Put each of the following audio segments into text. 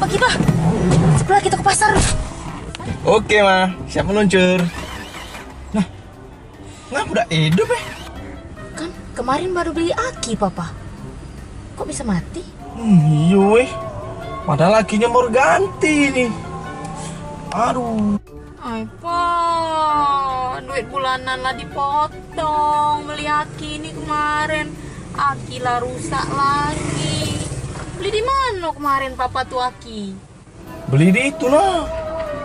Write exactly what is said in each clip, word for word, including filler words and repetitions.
Pagi, Bah. Sekolah kita ke pasar. Oke, Ma. Siap meluncur. Nah, ngapa dak hidup, eh? Kan kemarin baru beli aki, Papa. Kok bisa mati? Hmm, iyo, weh. Padahal akinya mau ganti nih. Aduh. Ai, Pa, duit bulanan lah dipotong beli aki ni kemaren. Aki lah rusak lagi. Beli di mano kemaren Papa tu aki? Beli di itu nah.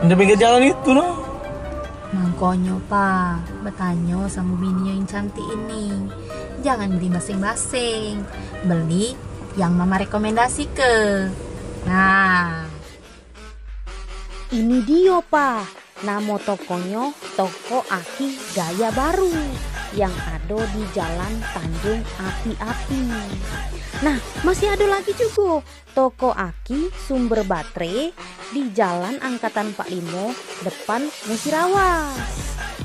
Di pinggir jalan itu nah. Mangkonyo, Pa, betanyo samo bini yang cantik ini. Jangan beli baseng-baseng. Beli yang Mama rekomendasike. Nah. Ini dio, Pa. Namo tokonyo Toko Aki Gaya Baru yang ado di Jalan Tanjung Api-Api. Nah, masih ado lagi jugo toko aki sumber batre di Jalan Angkatan empat limo depan Musirawas.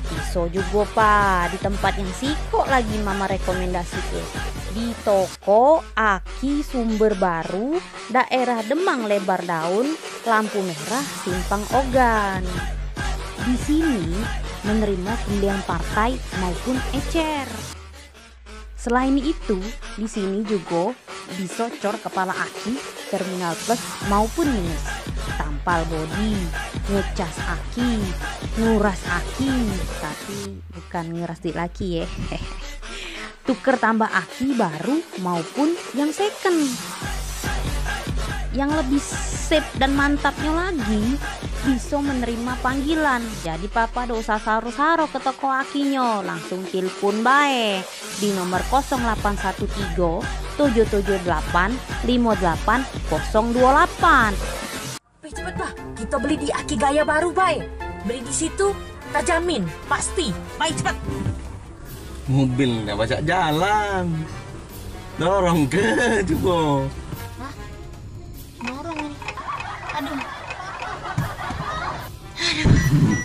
Biso jugo, Pa, di tempat yang sikok lagi Mama rekomendasike, di toko aki sumber baru daerah Demang Lebar Daun, lampu merah Simpang Ogan. Di sini menerima pembelian partai maupun ecer. Selain itu, di sini jugo biso cor kepala aki, terminal plus maupun minus, tampal bodi, ngecas aki, nguras aki, tapi bukan nguras duit laki ye. Tuker tambah aki baru maupun yang second. Yang lebih sip dan mantapnyo lagi, biso menerima panggilan. Jadi papa dak usah saro-saro ke toko akinyo, langsung tilpun bae di nomor kosong delapan satu tigo tujuh tujuh delapan limo delapan kosong duo delapan. Pai cepet, Bah. Kito beli di Aki Gaya Baru, Bai. Beli di situ, terjamin, pasti. Pai cepet. Mobil dah pacak jalan. Dorong ke juga. Hah? Dorong ini. Aduh. Aduh.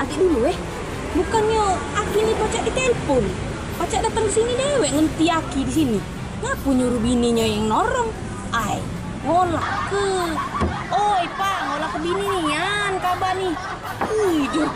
Agek dulu, eh. Bukannyo Aki ni pacak ditelepon. Pacak datang ke sini dewek ngenti Aki di sini. Ngapo nyuruh bininyo yang norong? Ai, ngolak ke. Oi, Pa, ngolak ke bini nian kabar ni. Ui, duh.